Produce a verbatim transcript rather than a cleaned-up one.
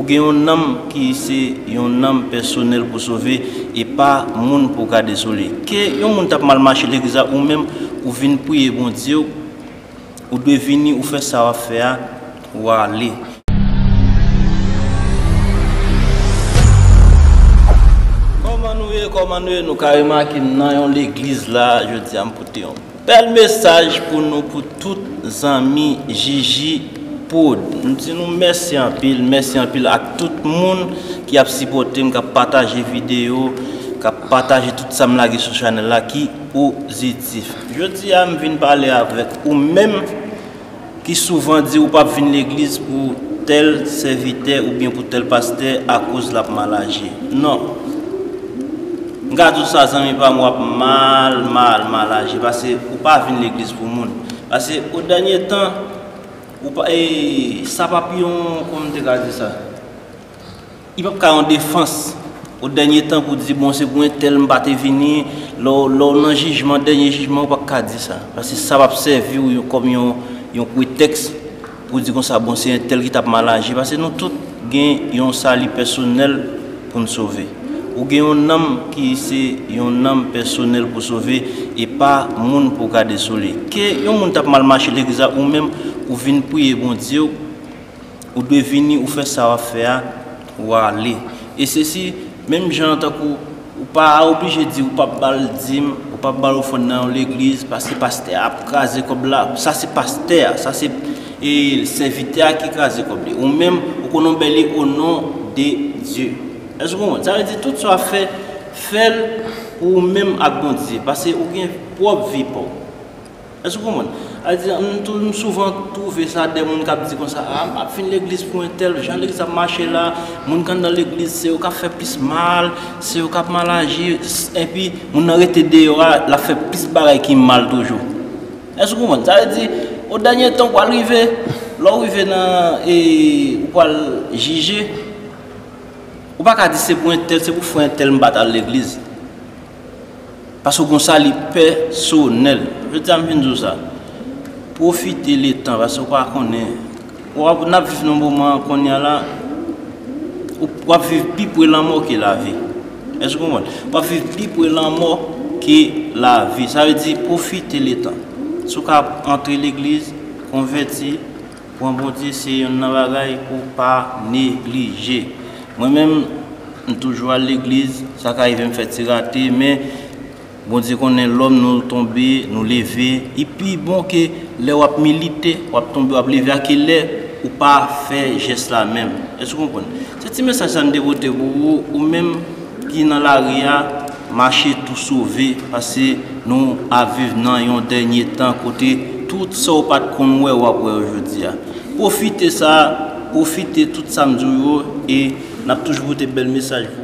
Ou gen yon nanm ki se yon nanm pèsonèl pou sove, e pa moun pou gade sou li. Ke yon moun t ap mal mache legliz la, ou menm, ou vin priye Bondye w, ou dwe vini, ou fè sa w ap fè a, ou ale. Kòman nou ye, kòman nou ye? Nou ka remake m nan yon legliz la, jodi a m pote yon bèl mesaj pou nou, pou tout zanmi Jiji Prod. M di nou mèsi anpil, mèsi anpil ak tout moun ki ap sipòte m, k ap pataje videyo, k ap pataje tout sa m lage sou chanèl la ki pozitif. Jodi a, m vin pale avèk ou menm ki souvan di ou p ap vin legliz pou tèl sèvitè oubyen pou tèl pastè akoz l ap mal aji. Non. M ka di w sa, zanmi pa m, w ap mal, mal, mal aji, paske ou pa vin legliz pou moun. Paske o dènye tan, ou pa, e, sa p ap yon, kòman m te ka di sa? Li p ap ka yon defans o dènye tan pou di, bon, se pou entèl m pa te vini. Lè w, lè w nan jijman, dènye jijman, ou p ap ka di sa. Paske sa p ap sèvi w yon, kòm yon, yon pretèks pou di konsa, bon, se entèl ki t ap mal aji. Paske nou tout gen yon sali pèsonèl pou n sove. Ou gen yon nanm ki se yon nanm pèsonèl pou sove, e pa moun pou gade sou li. Ke yon moun t ap mal mache legliz la, ou menm, ou vin priye Bondye w, ou dwe vini, ou fè sa w ap fè a, ou ale. E sesi, menm jan tankou ou pa oblije di ou p ap ba l dim, ou p ap ba l ofrann nan yon legliz, paske pastè a ap kraze kòb la, sa se pastè a, sa se, e, sèvitè a ki kraze kòb li. Ou menm, ou konn yon bèl li o non de Dye. Èske w konprann? Sa vle di tout sa w ap fè, fè l pou ou menm ak Bondye, paske ou gen pwòp vi pa w. Èske w konprann? Sa vle di, m tou, m souvan twouve sa de moun k ap di konsa, a, m ap vin legliz pou entèl, jan legliz ap mache la, moun k anndan legliz, se yo k ap fè plis mal, se yo k ap mal aji, s-, epi moun nan rete deyò a, l ap fè plis bagay ki mal toujou. Èske w konprann? Sa vle di, o dènye tan, ou pral rive, lè w rive nan, e, ou pral jije, ou pa ka di se pou entèl, se pou frè entèl m pa t al legliz. Paske w gon sali pèsonèl. Jodi a m vin di w sa. Pwofite letan, paske w pa konnen. W ap, n ap viv nan moman kounye a la, w, w ap viv pi pre lanmò ke lavi. Èske w konprann? W ap viv pi pre lanmò ke lavi. Sa vle di, pwofite letan. Si w ka antre legliz, konvèti, pran Bondye, se yonn nan bagay pou w pa neglije. Mwen menm, m toujou al legliz, sa ka rive m fè ti rate, men Bondye konnen lòm nou tonbe, nou leve. Li pi bon ke lè w ap milite, w ap tonbe, w ap leve, a ke lè ou pa fè jès la menm. Èske w konprann? Se ti mesaj sa m te pote pou ou, ou menm ki nan lari a, mache tou sove, paske nou ap viv nan yon dènye tan kote tout sa w pa t konn wè, w ap wè yo jodi a. Pwofite sa, pwofite tout sa m di w yo, e n ap toujou pote bèl mesaj pou